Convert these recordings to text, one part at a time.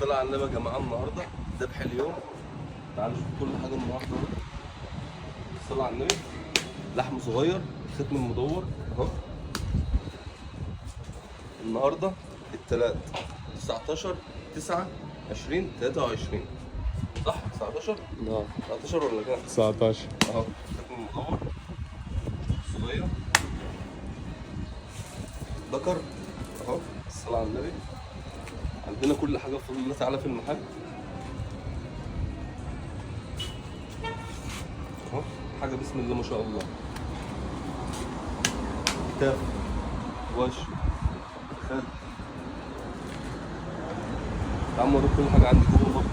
الصلاة على النبي يا جماعة. النهاردة ذبح اليوم، تعالوا نشوف كل حاجة النهاردة اهو. الصلاة على النبي. لحم صغير، الختم المدور اهو. النهاردة التلات 19 9 20 23، صح؟ 19؟ نعم. 19 ولا كام؟ 19. اهو الختم المدور صغير ذكر اهو. الصلاة على النبي. عندنا كل حاجة بفضل الله تعالى في المحل اهو. حاجة بسم الله ما شاء الله. كتاف، وش، خد. تعال اوريك كل حاجة عندي جوه برضه.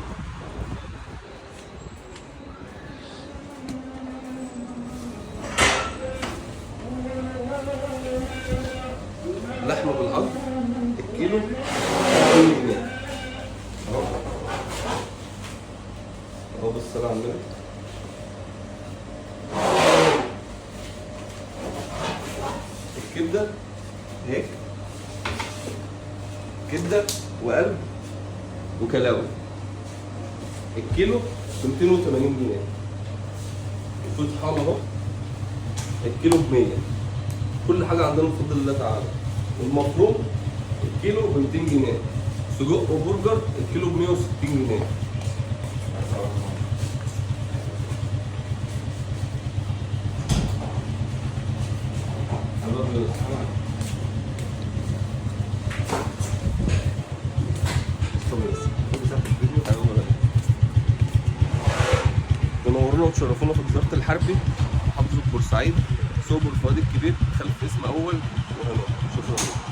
لحمة بالعظم الكيلو 2 جنيه اهو. اهو بالصلاة على النبي. الكبدة هيك، كبدة وقلب وكلاوي، الكيلو ب 280 جنيه. وفي طحالة اهو، الكيلو ب 100. كل حاجة عندنا بفضل الله تعالى. والمفروم الكيلو ب 200 جنيه. سجق وبرجر الكيلو ب 160 جنيه. تنورونا وتشرفونا في جزيرة الحربي، محافظة بورسعيد، سوق بورفؤاد الكبير، خلف اسم أول وهنا. شكرا.